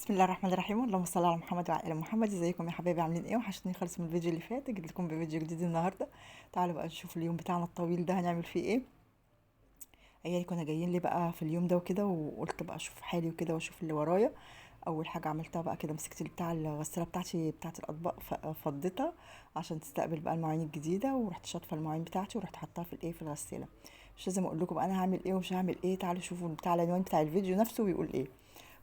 بسم الله الرحمن الرحيم، اللهم صل على محمد وعلى ال محمد. ازيكم يا حبايبي؟ عاملين ايه؟ وحشتني خالص من الفيديو اللي فات. جيت لكم بفيديو جديد النهارده. تعالوا بقى نشوف اليوم بتاعنا الطويل ده هنعمل فيه ايه. عيالي كنا جايين لي بقى في اليوم ده وكده، وقلت بقى اشوف حالي وكده واشوف اللي ورايا. اول حاجة عملتها بقى كده، مسكت بتاع الغسالة بتاعتي بتاعه الاطباق، فضيتها عشان تستقبل بقى المواعين الجديدة، ورحت شاطفه المواعين بتاعتي ورحت حطاها في الايه في الغسالة. مش لازم اقول لكم بقى انا هعمل ايه ومش هعمل ايه، تعالوا شوفوا بتاع العنوان بتاع الفيديو نفسه بيقول ايه.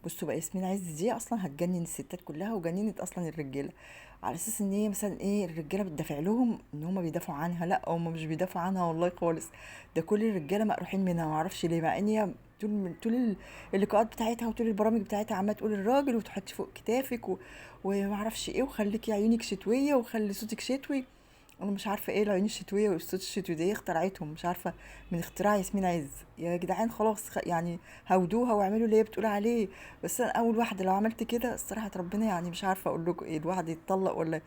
بصوا بقى، ياسمين عز دي اصلا هتجنن الستات كلها، وجننت اصلا الرجالة، على اساس ان هي مثلا ايه الرجالة بتدافع لهم ان هم بيدافعوا عنها. لا، هم مش بيدافعوا عنها والله خالص، ده كل الرجالة مقروحين منها ما اعرفش ليه، مع ان هي طول اللقاءات بتاعتها وطول البرامج بتاعتها عماله تقول الراجل وتحطي فوق كتافك وما اعرفش ايه، وخليكي عيونك شتوية وخلي صوتك شتوي. انا مش عارفه ايه العيون الشتوية والصوت الشتوي دي، اخترعتهم مش عارفه من اختراع ياسمين عز يا جدعان. خلاص يعني هودوها واعملوا اللي هي بتقول عليه. بس انا اول واحدة لو عملت كده الصراحة ربنا، يعني مش عارفه اقول لكم ايه، الواحد يتطلق ولا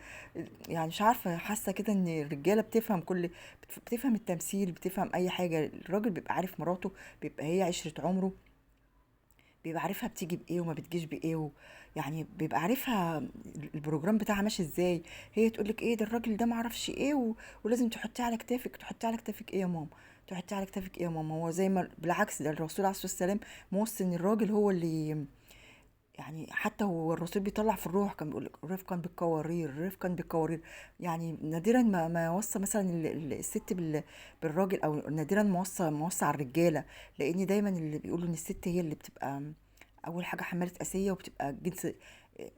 يعني مش عارفه. حاسه كده ان الرجالة بتفهم كل بتفهم التمثيل، بتفهم اي حاجة. الراجل بيبقى عارف مراته، بيبقى هي عشرة عمره، بيبقى عارفها بتيجي بايه وما بتجيش بايه، يعني بيبقى عارفها ال program بتاعها ماشي ازاي. هي تقولك ايه ده الراجل ده ما اعرفش ايه ولازم تحطيه على كتافك. تحطيه على كتافك ايه يا ماما؟ تحطيه على كتافك ايه يا ماما؟ هو زي ما بالعكس، ده الرسول عليه الصلاة والسلام موصي ان الراجل هو اللي يعني، حتى هو الرسول بيطلع في الروح كان بيقول رفقا بالقوارير، رفقا بالقوارير. يعني نادرا ما وصى مثلا الست بالراجل، او نادرا ما وصى على الرجالة، لان دايما اللي بيقولوا ان الست هي اللي بتبقى اول حاجة حماله اسيه، وبتبقى جنس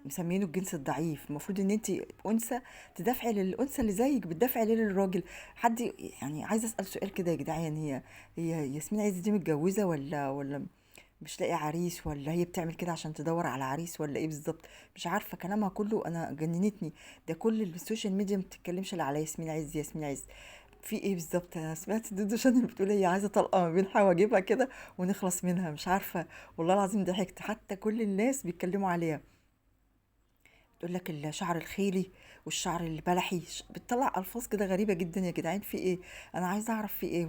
مسمينه الجنس الضعيف. المفروض ان انت انثى تدافعي للانثى اللي زيك، بتدافعي ليه للراجل؟ حد يعني عايزه اسال سؤال كده يا جدعان، هي ياسمين عز دي متجوزة ولا مش لاقي عريس، ولا هي بتعمل كده عشان تدور على عريس، ولا ايه بالظبط؟ مش عارفه، كلامها كله انا جننتني. ده كل ال social media ما بتتكلمش الا على ياسمين عز، ياسمين عز في ايه بالظبط؟ انا سمعت دودو شانل بتقول هي عايزه طلقه ما بين حواجبها كده ونخلص منها، مش عارفه والله العظيم ضحكت. حتى كل الناس بيتكلموا عليها، تقول لك الشعر الخيلي والشعر البلحي، بتطلع الفاظ كده غريبة جدا يا جدعان. في ايه؟ انا عايزه اعرف في ايه.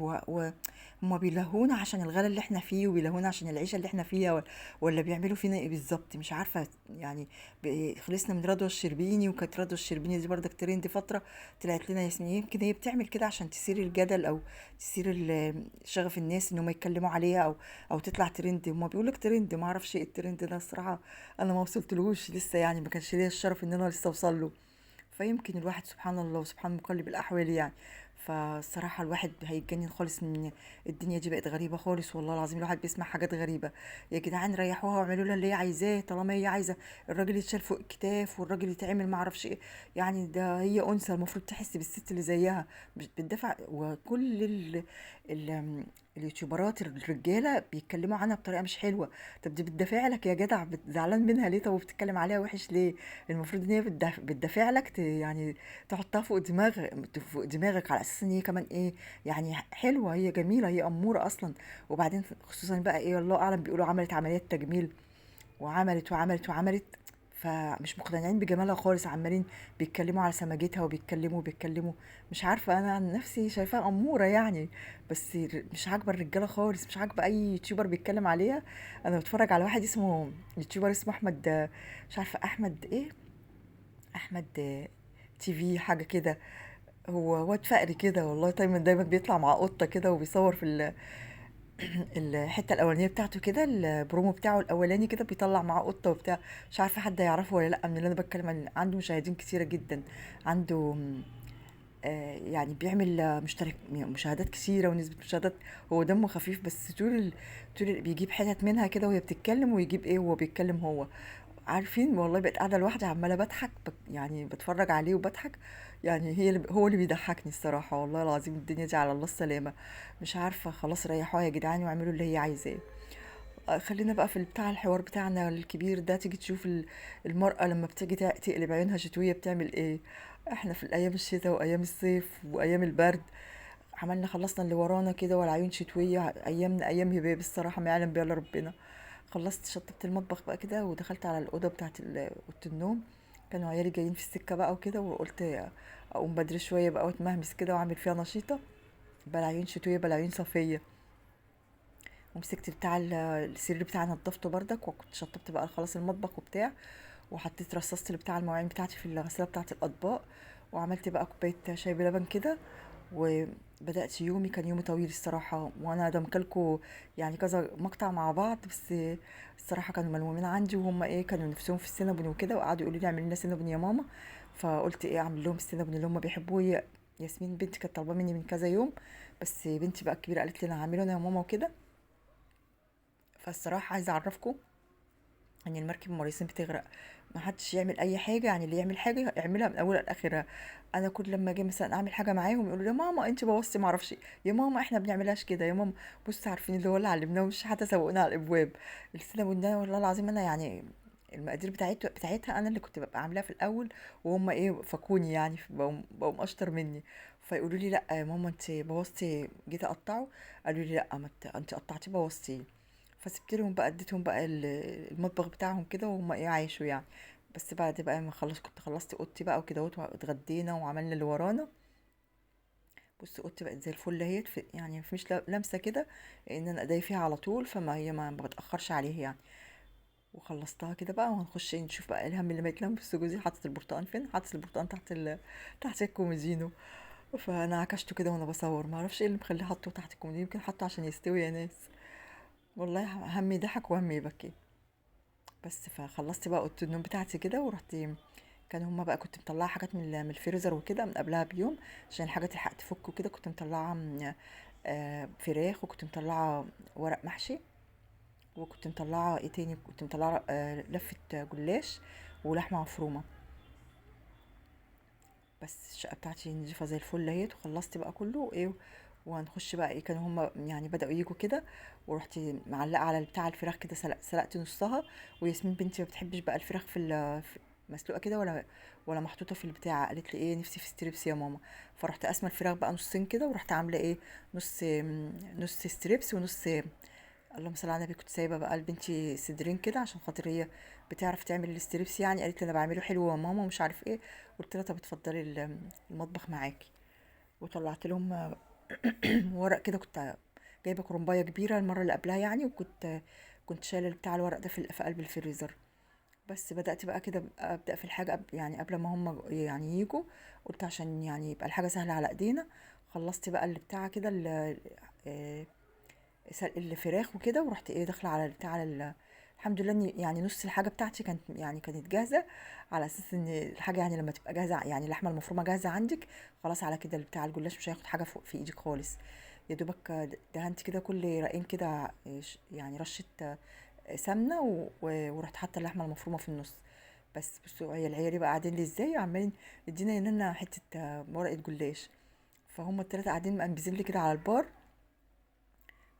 هما بيلهونا عشان الغلا اللي احنا فيه، وبيلهونا عشان العيشة اللي احنا فيها، ولا بيعملوا فينا ايه بالظبط؟ مش عارفه يعني. خلصنا من رضوى الشربيني، وكانت رضوى الشربيني دي برضك ترند فترة، طلعت لنا ياسمين. يمكن هي بتعمل كده عشان تثير الجدل او تثير شغف الناس ان هم يتكلموا عليها، او تطلع ترند. هما بيقولوا لك ترند، ما اعرفش ايه الترند ده الصراحة، انا ما وصلتلهوش لسه، يعني ما كانش ليا الشرف ان انا لسه اوصل له. فيمكن الواحد سبحان الله وسبحان مقلب الاحوال يعني. فالصراحه الواحد هيتجنن خالص من الدنيا دي، بقت غريبة خالص والله العظيم. الواحد بيسمع حاجات غريبة يا جدعان. ريحوها واعملوا لها اللي هي عايزاه، طالما هي عايزه الراجل يتشال فوق الكتاف والراجل يتعمل ما اعرفش ايه، يعني ده هي انثى المفروض تحس بالست اللي زيها، مش بتدافع. وكل ال اليوتيوبرات الرجالة بيتكلموا عنها بطريقة مش حلوة. طب دي بتدافع لك يا جدع، زعلان منها ليه؟ طب وبتتكلم عليها وحش ليه؟ المفروض ان هي بتدافع لك، يعني تحطها فوق دماغك، فوق دماغك، على اساس ان هي كمان ايه يعني، حلوة، هي جميلة، هي اموره اصلا. وبعدين خصوصا بقى ايه الله اعلم، بيقولوا عملت عمليات تجميل وعملت وعملت وعملت، فمش مقتنعين بجمالها خالص، عمالين بيتكلموا على سماجتها وبيتكلموا. مش عارفه، انا عن نفسي شايفاها اموره يعني، بس مش عاجبه الرجالة خالص، مش عاجبه اي YouTuber بيتكلم عليها. انا بتفرج على واحد اسمه YouTuber اسمه احمد، مش عارفه احمد ايه، احمد TV حاجة كده، هو واد فقري كده والله، دايما دايما بيطلع مع قطة كده وبيصور في الحتة الاولانية بتاعته كده، البرومو بتاعه الاولاني كده بيطلع معاه قطة وبتاع، مش عارفه حد يعرفه ولا لا من اللي انا بتكلم عن. عنده مشاهدين كتيرة جدا، عنده يعني بيعمل مشترك مشاهدات كتيرة ونسبه مشاهدات. هو دمه خفيف، بس طول بيجيب حتت منها كده وهي بتتكلم، ويجيب ايه وهو بيتكلم هو. عارفين والله بقيت قاعدة لوحدي عماله بضحك، يعني بتفرج عليه وبضحك، يعني هو اللي بيضحكني الصراحة والله العظيم. الدنيا دي على الله السلامة، مش عارفه. خلاص ريحوها يا جدعان واعملوا اللي هي عايزاه. خلينا بقى في بتاع الحوار بتاعنا الكبير ده. تيجي تشوف المرأة لما بتيجي تقلب عيونها شتوية بتعمل ايه. احنا في الايام الشتاء وايام الصيف وايام البرد عملنا خلصنا اللي ورانا كده، والعيون شتوية، ايامنا ايام هباب الصراحة ما يعلم بيها الا ربنا. خلصت شطبت المطبخ بقى كده، ودخلت على الاوضة بتاعت اوضة النوم. كانوا عيالي جايين في السكة بقى وكده، وقلت اقوم بدري شوية بقى واتمهمس كده واعمل فيها نشيطه، بلا عيون شتوية بلا عيون صفيه. ومسكت بتاع السرير بتاعي نضفته بردك، وكنت شطبت بقى خلاص المطبخ وبتاع، وحطيت رصاصة اللي بتاع المواعين بتاعتي في الغسالة بتاعه الاطباق، وعملت بقى كوباية شاي بلبن كده، وبدات يومي. كان يومي طويل الصراحة، وانا دمكلكوا يعني كذا مقطع مع بعض، بس الصراحة كانوا ملمومين عندي، وهم ايه كانوا نفسهم في السينابون وكده، وقعدوا يقولوا لي اعمل لنا سينابون يا ماما، فقلت ايه اعمل لهم السينابون اللي هم بيحبوه. ياسمين بنتي كانت طالبه مني من كذا يوم، بس بنتي بقى الكبيرة قالت لي انا هعمله انا يا ماما وكده. فالصراحه عايزه اعرفكم ان المركب مريسين بتغرق، ما حدش يعمل اي حاجة، يعني اللي يعمل حاجة يعملها من اولها لاخرها. انا كل لما اجي مثلا اعمل حاجة معاهم يقولوا لي يا ماما انت بوظتي ما اعرفش، يا ماما احنا بنعملهاش كده يا ماما. بص عارفين اللي هو اللي علمناه مش حتى سوقنا على الابواب. السينابون ده والله العظيم انا يعني المقادير بتاعتها انا اللي كنت ببقى عاملاها في الاول، وهم ايه فكوني يعني بقوا اشطر مني، فيقولوا لي لا يا ماما انت بوظتي، جيت اقطعه قالوا لي لا ما انت قطعتيه بوظتيه. فسبت لهم بقى، اديتهم بقى المطبخ بتاعهم كده، وهم ايه عايشوا يعني. بس بعد بقى ما خلص كنت خلصت اوضتي بقى وكده اهوت، واتغدينا وعملنا اللي ورانا. بص اوضتي بقت زي الفل اهيت، يعني مفيش لمسه كده ان انا ايديا فيها على طول، فما هي ما بتاخرش عليها يعني. وخلصتها كده بقى، وهنخش نشوف بقى الهم اللي ما يتلم. بس جوزي حاطط البرتقان فين؟ حاطط البرتقان تحت الكومودينو، فانا عكشته كده وانا بصور، ما اعرفش ايه اللي مخليه حاطه تحت الكومودينو، يمكن حاطه عشان يستوي يا ناس. والله همي ضحك وهمي يبكي. بس فخلصت بقى اوضة النوم بتاعتي كده، ورحت كان هما بقى كنت مطلعه حاجات من الفريزر وكده من قبلها بيوم، عشان الحاجة تلحق تفك وكده. كنت مطلعه فراخ، وكنت مطلعه ورق محشي، وكنت مطلعه ايه تاني، كنت مطلعه لفه جلاش ولحمه مفرومه. بس الشقة بتاعتي نضيفه زي الفل اهيت، وخلصت بقى كله ايه. وهنخش بقى ايه، كانوا هما يعني بدأوا يجوا كده، ورحت معلقه على بتاع الفراخ كده، سلقت نصها. وياسمين بنتي ما بتحبش بقى الفراخ في مسلوقة كده ولا محطوطة في البتاع، قالت لي ايه نفسي في strips يا ماما، فرحت قاسمة الفراخ بقى نصين كده، ورحت عامله ايه نص strips ونص، اللهم صل على النبي. كنت سايبه بقى لبنتي صدرين كده عشان خاطر هي بتعرف تعمل ال strips يعني، قالت لي انا بعمله حلو يا ماما ومش عارف ايه، قلت لها طب اتفضلي المطبخ معاكي. وطلعت لهم ورق كده، كنت جايبه كرنبايه كبيرة المرة اللي قبلها يعني، وكنت شايله بتاع الورق ده في قلب الفريزر. بس بدات بقى كده ابدا في الحاجة يعني قبل ما هم يعني يجوا، قلت عشان يعني يبقى الحاجة سهلة على ايدينا. خلصت بقى اللي بتاع كده سلق الفراخ وكده، ورحت ايه داخله على بتاع على الحمد لله ان يعني نص الحاجة بتاعتي كانت جاهزة، على اساس ان الحاجة يعني لما تبقى جاهزة، يعني اللحمة المفرومه جاهزة عندك خلاص على كده، بتاع الجلاش مش هياخد حاجة فوق في ايدك خالص. يا دوبك دهنت كده كل رقين كده يعني رشه سمنه، ورحت حاطه اللحمة المفرومه في النص. بس بصوا هي العيال بقى قاعدين لي ازاي، عمالين ادينا لنا حتة ورقة جلاش، فهم الثلاثة قاعدين مقنبزين لي كده على البار،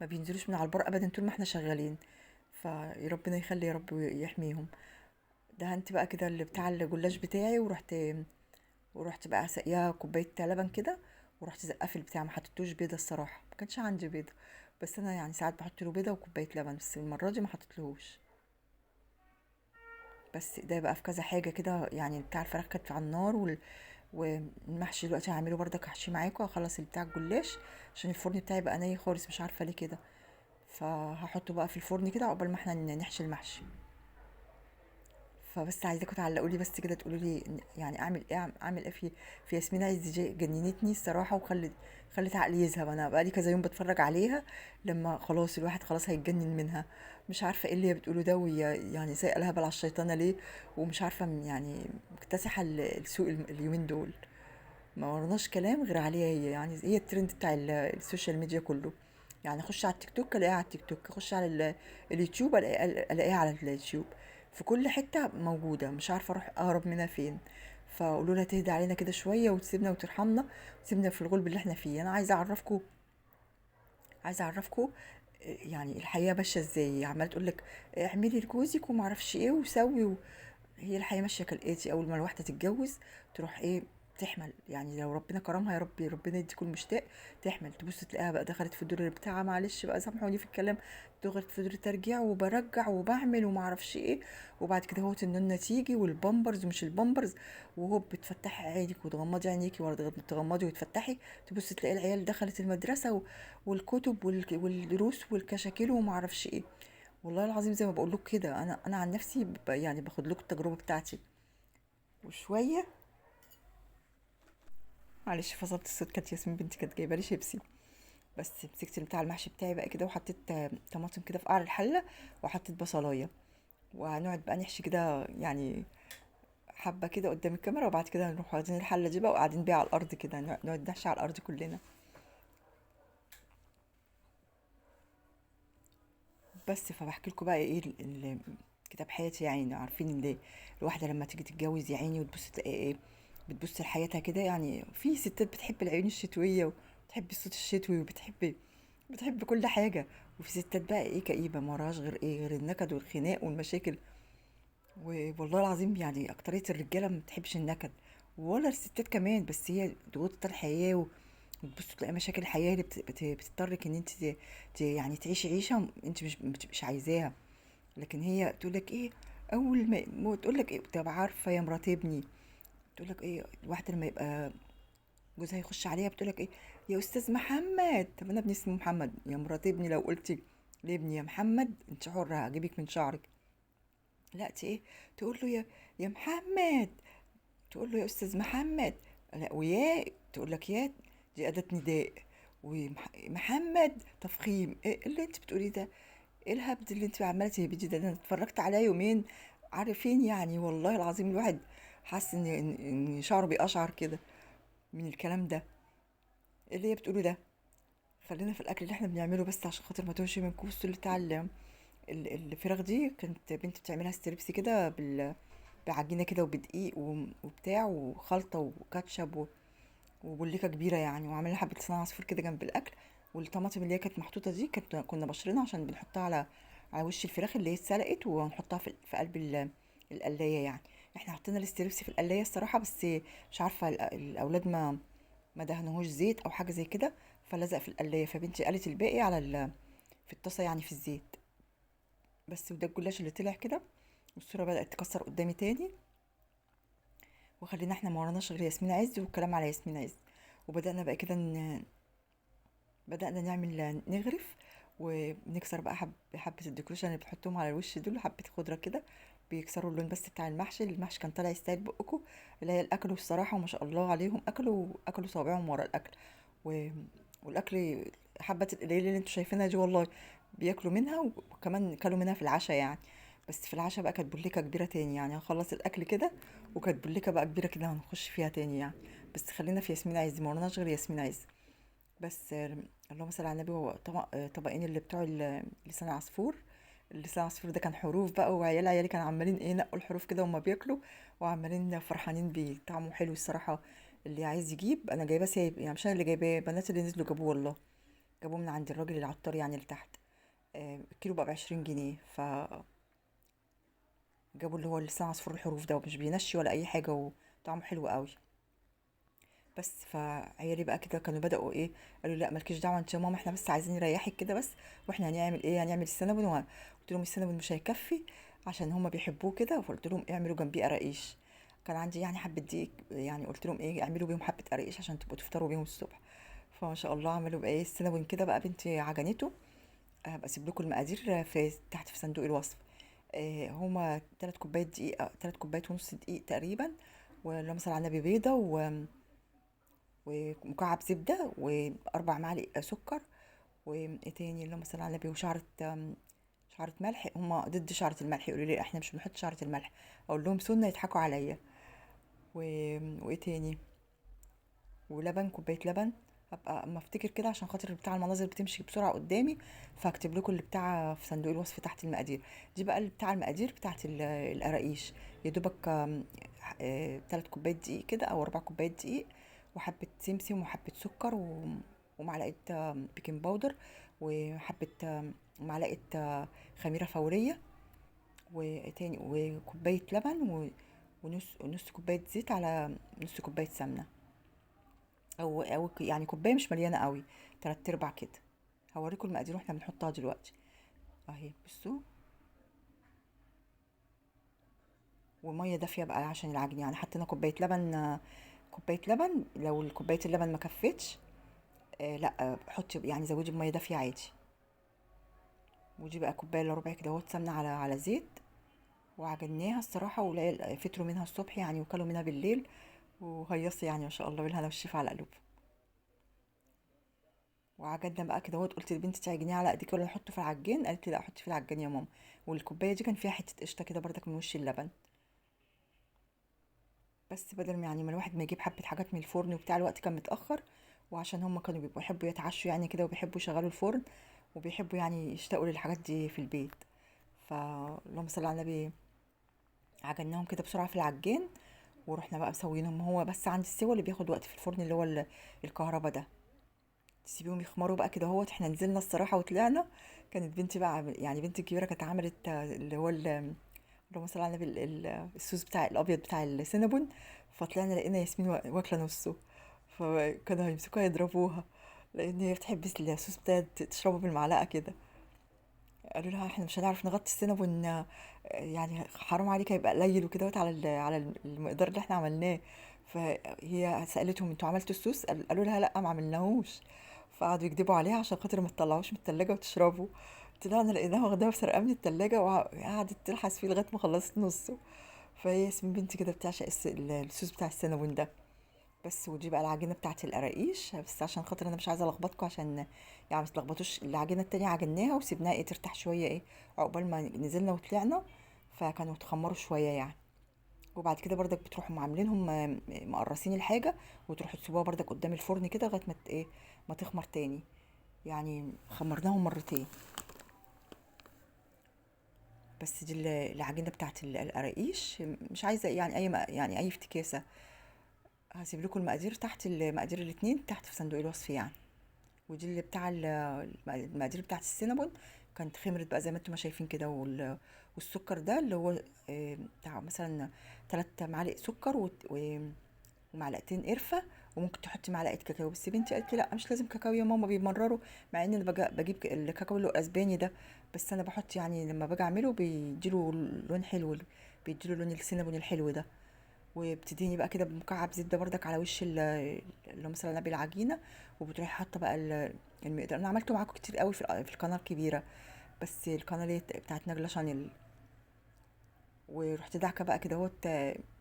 ما بينزلوش من على البار ابدا طول ما احنا شغالين، فيا ربنا يخلي يا رب يحميهم. دهنت بقى كده اللي بتاع الجلاش بتاعي، ورحت بقى ساقياه كوباية لبن كده، ورحت زقاه في البتاع، ما حطيتوش بيضة الصراحة، ما كانش عندي بيضة، بس انا يعني ساعات بحط له بيضة وكوبايه لبن، بس المرة دي ما حطيتلهوش. بس ده بقى في كذا حاجة كده يعني، بتاع الفراخ كانت على النار، والمحشي دلوقتي هعمله بردك هحشيه معاكم، هخلص بتاع الجلاش عشان الفرن بتاعي بقى ني خالص مش عارفه ليه كده، فهحطه بقى في الفرن كده عقبال ما احنا نحشي المحشي. فبس عايزاكم تعلقوا لي بس كده، تقولوا لي يعني اعمل ايه، اعمل ايه في ياسمين عز، جننتني الصراحة، وخلت عقلي يذهب. انا بقالي كذا يوم بتفرج عليها، لما خلاص الواحد خلاص هيتجنن منها، مش عارفه ايه اللي هي بتقوله ده، وهي يعني سايقه الهبل على الشيطانه ليه، ومش عارفه يعني مكتسحه السوق اليومين دول، ما ورناش كلام غير عليها هي، يعني هي الترند بتاع ال social media كله. يعني اخش على التيك توك الاقيها على التيك توك، اخش على اليوتيوب الاقيها على اليوتيوب، في كل حتة موجودة، مش عارفه اروح اهرب منها فين. فقولوا لها تهدى علينا كده شوية وتسيبنا وترحمنا وتسيبنا في الغلب اللي احنا فيه. انا عايزه اعرفكم يعني الحياة ماشية ازاي، عماله تقول لك اعملي لجوزك وما اعرفش ايه وسوي هي الحياة ماشية كالاتي، اول ما الواحدة تتجوز تروح ايه تحمل، يعني لو ربنا كرمها يا رب ربنا يدي كل مشتاق تحمل، تبص تلاقيها بقى دخلت في الدور بتاعها، معلش بقى سامحوني في الكلام، دخلت في دور الترجيع وبرجع وبعمل وما اعرفش ايه، وبعد كده هوت النونه تيجي والبامبرز ومش البامبرز، وهوب بتفتحي عينك وتغمضي عينيكي ولا تغمضي وتفتحي، تبص تلاقي العيال دخلت المدرسة والكتب والدروس والكشاكيل وما اعرفش ايه. والله العظيم زي ما بقول لكم كده، انا عن نفسي يعني باخد لكم التجربة بتاعتي. وشوية معلش فصلت الصوت، كانت ياسمين بنتي كانت جايبه لي شيبسي، بس مسكت بتاع المحشي بتاعي بقى كده، وحطيت طماطم كده في قعر الحلة، وحطيت بصلايه، وهنقعد بقى نحشي كده يعني حبه كده قدام الكاميرا، وبعد كده هنروح واخدين الحلة دي بقى وقاعدين بيها على الارض كده، نقعد نحشي على الارض كلنا. بس فبحكي لكم بقى ايه كتاب حياتي، يعني عارفين ان الواحدة لما تيجي تتجوز يا عيني وتبص تلاقي ايه، بتبص لحياتها كده، يعني في ستات بتحب العيون الشتوية وبتحب الصوت الشتوي وبتحب كل حاجة، وفي ستات بقى ايه كئيبة ما وراهاش غير ايه، غير النكد والخناق والمشاكل. والله العظيم يعني اكتريه الرجالة ما بتحبش النكد ولا الستات كمان، بس هي ضغوط الحياة وتبص تلاقي مشاكل الحياة اللي بتضطرك ان انت يعني تعيشي عيشه انت مش عايزاها. لكن هي تقول لك ايه اول ما تقول لك ايه، طب عارفه يا مرات ابني، تقول لك ايه الواحدة لما يبقى جوزها يخش عليها بتقول لك ايه يا استاذ محمد، طب انا ابني اسمه محمد، يا مرات ابني لو قلتي لابني يا محمد انت حره هجيبك من شعرك، لا ايه تقول له يا محمد، تقول له يا استاذ محمد، لا ويا تقول لك يا دي اداه نداء، ومحمد تفخيم، ايه اللي انت بتقوليه ده، ايه الهبد اللي انت عماله تهبدي ده، انا اتفرجت عليه يومين عارفين يعني، والله العظيم الواحد حاسس ان شعره بيقشعر كده من الكلام ده، ايه اللي هي بتقوله ده. خلينا في الاكل اللي احنا بنعمله بس عشان خاطر ما توهش منكم. بصوا اللي بتاع الفراخ دي كانت بنتي بتعملها strips كده بعجينه كده وبدقيق وبتاع وخلطه وكاتشب وبوليكه كبيرة يعني، وعملنا حبه لسان عصفور كده جنب الاكل. والطماطم اللي هي كانت محطوطة دي كنا بشرينها عشان بنحطها على وش الفراخ اللي هي اتسلقت، ونحطها في قلب القلايه يعني. احنا حطينا ال strips في القلايه الصراحة، بس مش عارفه الاولاد ما دهنوهوش زيت او حاجة زي كده، فلزق في القلايه، فبنتي قالت الباقي على في الطاسه يعني في الزيت بس. وده الجلاش اللي طلع كده، والصورة بدات تكسر قدامي تاني. وخلينا احنا ما وراناش غير ياسمين عز والكلام على ياسمين عز، وبدانا بقى كده بدانا نعمل نغرف ونكسر بقى حبه ال decoration اللي بتحطهم على الوش دول، حبه خضرة كده بيكسروا اللون بس بتاع المحشي. المحشي كان طالع يستاهل بقكم، اللي هي الاكل الصراحة وما شاء الله عليهم، اكلوا صوابعهم ورا الاكل، والاكل حبه القليلة اللي انتوا شايفينها دي والله بياكلوا منها، وكمان كلوا منها في العشاء يعني. بس في العشاء بقى كانت بوليكه كبيرة تاني يعني، هنخلص الاكل كده وكانت بوليكه بقى كبيرة كده هنخش فيها تاني يعني. بس خلينا في ياسمين عز، ما وراناش غير ياسمين عز بس. اللهم صل على النبي. هو طبقين اللي بتوع لسان عصفور، لسان عصفور ده كان حروف بقى، وعيال عيالي كانوا عمالين ايه نقوا الحروف كده وما بياكلوا، وعمالين فرحانين بيه، طعمه حلو الصراحة. اللي عايز يجيب، انا جايباه سايب يعني، مش انا اللي جايباه، بنات اللي نزلوا جابوه والله، جابوه من عند الراجل العطار يعني اللي تحت. الكيلو بقى ب20 جنيه، ف جابوا اللي هو لسان عصفور الحروف ده، ومش بينشي ولا اي حاجة، وطعمه حلو قوي بس. فعيالي بقى كده كانوا بدأوا ايه، قالوا لا مالكيش دعوه انت يا ماما، احنا بس عايزين نريحك كده بس، واحنا هنعمل ايه، هنعمل السينابون. قلت لهم السينابون مش هيكفي عشان هما بيحبوه كده، فقلت لهم اعملوا جنبيه قراقيش. كان عندي يعني حبه دقيق يعني، قلت لهم ايه اعملوا بيهم حبه قراقيش عشان تبقوا تفطروا بيهم الصبح. فما شاء الله عملوا بقى ايه السينابون كده بقى، بنتي عجنته. هبقى اسيب لكم المقادير في تحت في صندوق الوصف. هما 3 كوبايات دقيق، 3 كوبايات ونص دقيق تقريبا، واللهم صل على النبي، بيضة ومكعب زبدة، و4 معالق سكر، وايه تاني اللهم صل على النبي، وشعره شعره ملح. هما ضد شعره الملح، يقولوا لي احنا مش بنحط شعره الملح، اقول لهم سنة يضحكوا عليا. وايه تاني، ولبن، كوباية لبن. هبقى اما افتكر كده عشان خاطر بتاع المناظر بتمشي بسرعة قدامي، فهكتب لكم اللي بتاع في صندوق الوصف تحت المقادير دي بقى، اللي بتاع المقادير بتاعت القراقيش. يا دوبك، 3 كوبايات دقيق كده او 4 كوبايات دقيق، وحبه سمسم وحبه سكر ومعلقة baking powder، وحبه معلقه خميره فورية، وتاني وكوبايه لبن ونص كوباية زيت على نص كوباية سمنه، او يعني كوباية مش مليانة قوي، 3/4 كده. هوريكم المقادير واحنا بنحطها دلوقتي اهي. بصوا، ومية دافيه بقى عشان العجن. يعني حطينا كوباية لبن، كوباية لبن، لو كوباية اللبن ما كفتش لا حطي يعني زودي بميه دافيه عادي. ودي بقى كوباية الا ربع كده اهوت سمنه على زيت، وعجناها الصراحة، والعيال فطروا منها الصبح يعني، وكلوا منها بالليل وهيصوا يعني ما شاء الله، بالهنا والشفا على قلوب. وعجننا بقى كده اهوت. قلت لبنتي تعجنيه على ايديك ولا نحطه في العجين؟ قالت لي لا حطي في العجين يا ماما. والكوبايه دي كان فيها حتة قشطه كده بردك من وش اللبن، بس بدل ما يعني ما الواحد ما يجيب حبه حاجات من الفرن وبتاع، الوقت كان متاخر، وعشان هم كانوا بيبقوا يحبوا يتعشوا يعني كده، وبيحبوا يشغلوا الفرن، وبيحبوا يعني يشتاقوا للحاجات دي في البيت. فاللهم صل على النبي، عجناهم كده بسرعة في العجين، ورحنا بقى مسوينهم. هو بس عند السوا اللي بياخد وقت في الفرن اللي هو الكهرباء ده، تسيبيهم يخمروا بقى كده اهوت. احنا نزلنا الصراحة وطلعنا، كانت بنتي بقى يعني بنتي الكبيرة كانت عملت اللي هو اللهم صل على النبي الصوص بتاع الابيض بتاع السينابون، فطلعنا لقينا ياسمين واكله نصه، فكانوا هيمسكوها يضربوها، لان هي بتحب الصوص بتاع تشربه بالمعلقه كده. قالوا لها احنا مش هنعرف نغطي السينابون يعني حرام عليك هيبقى قليل وكده على المقدار اللي احنا عملناه. فهي سالتهم انتوا عملتوا الصوص؟ قالوا لها لا ما عملناهوش. فقعدوا يكذبوا عليها عشان خاطر ما تطلعوش من التلاجة وتشربوا. طلعنا لقيناها واخداها وسرقاه من التلاجة، وقعدت تلحس فيه لغاية ما خلصت نصه. فهي ياسمين بنتي كده بتعشق الصوص بتاع السينابون ده بس. ودي بقى العجينة بتاعت القراقيش، بس عشان خاطر انا مش عايزه الخبطكم، عشان يعني ما تلخبطوش. العجينة التانية عجناها وسيبناها ايه ترتاح شوية ايه عقبال ما نزلنا وطلعنا، فكانوا اتخمروا شوية يعني. وبعد كده بردك بتروحوا عاملينهم مقرصين الحاجة، وتروحوا تسيبوها بردك قدام الفرن كده لغاية ما ايه ما تخمر تاني. يعني خمرناهم مرتين بس. دي العجينة بتاعت القراقيش، مش عايزه يعني اي يعني اي افتكاسه. هسيب لكم المقادير تحت، المقادير الاتنين تحت في صندوق الوصف يعني. ودي اللي بتاع المقادير بتاعت السينابون، كانت خمرت بقى زي ما انتم ما شايفين كده. والسكر ده اللي هو بتاع مثلا 3 معالق سكر ومعلقتين قرفه، وممكن تحطي معلقه كاكاو، بس بنتي قالت لي لا مش لازم كاكاو يا ماما بيمرروا، مع ان انا بجيب الكاكاو اللي هو الاسباني ده، بس انا بحط يعني لما باجي اعمله بيديله لون حلو، بيديله لون السينابون الحلو ده. وبتدهني بقى كده بمكعب زبدة بردك على وش اللهم صل على النبي العجينة، وبتروحي حاطه بقى المقدار. انا عملته معاكم كتير قوي في القناة الكبيرة، بس القناة اللي بتاعت نجله شانيل. ورحت دعكه بقى كده اهوت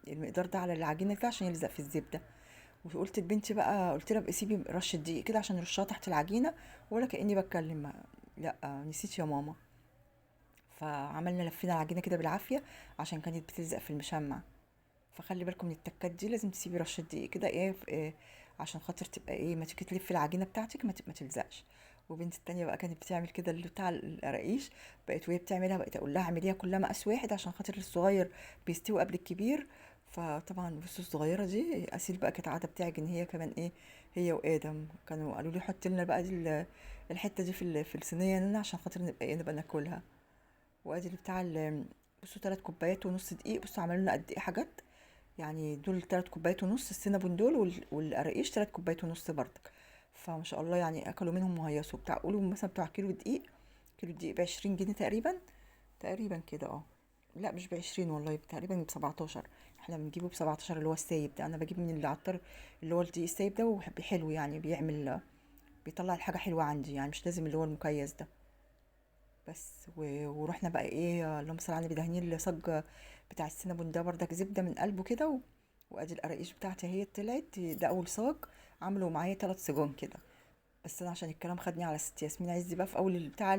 المقدار ده على العجينة كده عشان يلزق في الزبدة. وقلت لبنتي بقى، قلت لها بقى سيبي رشه دقيق كده عشان نرشها تحت العجينة، ولا كاني بتكلم، لا نسيت يا ماما. فعملنا لفينا العجينة كده بالعافية عشان كانت بتلزق في المشمع. فخلي بالكم من التكات دي، لازم تسيبي رشه دقيق كده ايه عشان خاطر تبقى ايه ما تيجي تلفي العجينة بتاعتك ما تلزقش. وبنت التانية بقى كانت بتعمل كده اللي بتاع القراقيش، بقت وهي بتعملها بقت اقول لها اعمليها كلها مقاس واحد عشان خاطر الصغير بيستوي قبل الكبير. فطبعا بصوا الصغيرة دي اسيل بقى كانت قاعدة بتعجن هي كمان ايه، هي وادم كانوا قالوا لي حط لنا بقى دي الحتة دي في الصينية لنا عشان خاطر نبقى ايه نبقى ناكلها. وادي اللي بتاع بصوا 3 كوبايات ونص دقيق، بصوا عملوا لنا قد ايه حاجات يعني، دول 3 كوبايات ونص السينابون دول، والقراقيش 3 كوبايات ونص بردك. فما شاء الله يعني اكلوا منهم وهيصوا بتاع، قولوا مثلا بتاع كيلو دقيق، كيلو دقيق ب20 جنيه تقريبا كده، لا مش ب20 والله، تقريبا ب17. احنا بنجيبه ب17 اللي هو السايب ده، انا بجيب من العطار اللي هو الدقيق السايب ده، وبحب حلو يعني، بيطلع الحاجة حلوة عندي يعني، مش لازم اللي هو المكيس ده بس. ورحنا بقى ايه اللهم صل على النبي دهنين الصاج بتاع السينابون ده بردك زبدة من قلبه كده. وادي القراقيش بتاعتي اهي طلعت، ده اول صاج عملوا معايا 3 صاجان كده بس. انا عشان الكلام خدني على ست ياسمين عزي بقى في اول بتاع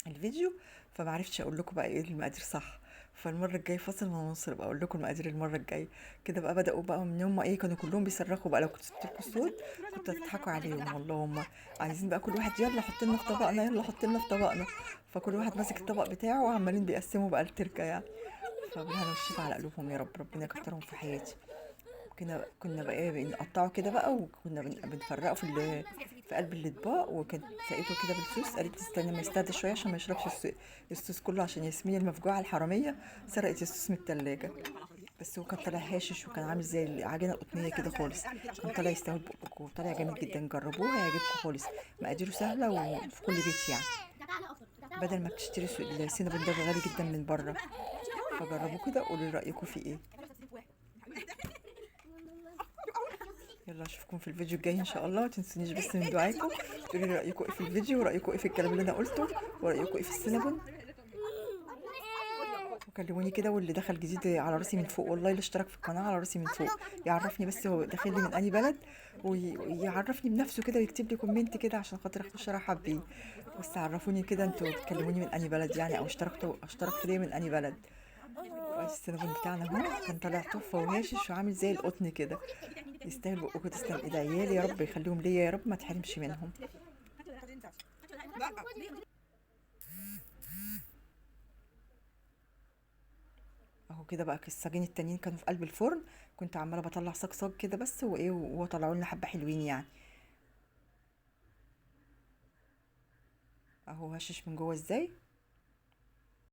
الفيديو، فما عرفتش اقول لكم بقى ايه المقادير صح. فالمره الجاية فاصل ونص بقى اقول لكم المقادير المرة الجاية كده بقى. بداوا بقى من يوم ما ايه كانوا كلهم بيصرخوا بقى، لو كنت سبت لكم الصوت كنت هتضحكوا عليهم والله. هم عايزين بقى كل واحد يلا حط لنا في طبقنا، يلا حط لنا في طبقنا، فكل واحد ماسك الطبق بتاعه وعمالين بيقسموا بقى التركة يعني. فبالهنا والشفا على قلوبهم يا رب، ربنا يكترهم في حياتي. كنا بقى ايه بنقطعه كده بقى، وكنا بنفرقه في قلب الاطباق، وكانت سقيته كده بالصوص. قالت استنى ما يستهدى شوية عشان ما يشربش الصوص كله، عشان ياسمين المفجوعه الحرامية سرقت الصوص من التلاجة. بس هو كان طالع هاشش وكان عامل زي العجينة القطنيه كده خالص، كان طالع يستاهل بقكم وطالع جامد جدا. جربوه هيعجبكم خالص، مقاديره سهلة وفي كل بيت يعني، بدل ما بتشتري السينابون ده غالي جدا من بره. فجربوه كده وقولوا لي رايكم فيه ايه. يلا اشوفكم في الفيديو الجاي ان شاء الله. ما تنسونيش بس من دعائكم، تقولوا لي رايكم ايه في الفيديو، ورايكم ايه في الكلام اللي انا قلته، ورايكم ايه في السينابون. وكلموني كده، واللي دخل جديد على راسي من فوق والله، اللي اشترك في القناة على راسي من فوق، يعرفني بس هو داخل لي من انهي بلد، ويعرفني بنفسه كده، ويكتب لي comment كده عشان خاطر اخش ارحب بيه. بس عرفوني كده انتوا بتكلموني من انهي بلد يعني، او اشتركتوا ليه من انهي بلد. السينابون بتاعنا اهو كان طالع تحفة وهاشش وعامل زي القطن كده، يستاهل بقكم. تسلم ايد عيالي يا رب، يخليهم ليا يا رب، ما تحرمش منهم. اهو كده بقى الصاجين التانيين كانوا في قلب الفرن، كنت عماله بطلع صاج صاج كده بس، وايه وطلعوا لنا حبه حلوين يعني. اهو هشش من جوه ازاي.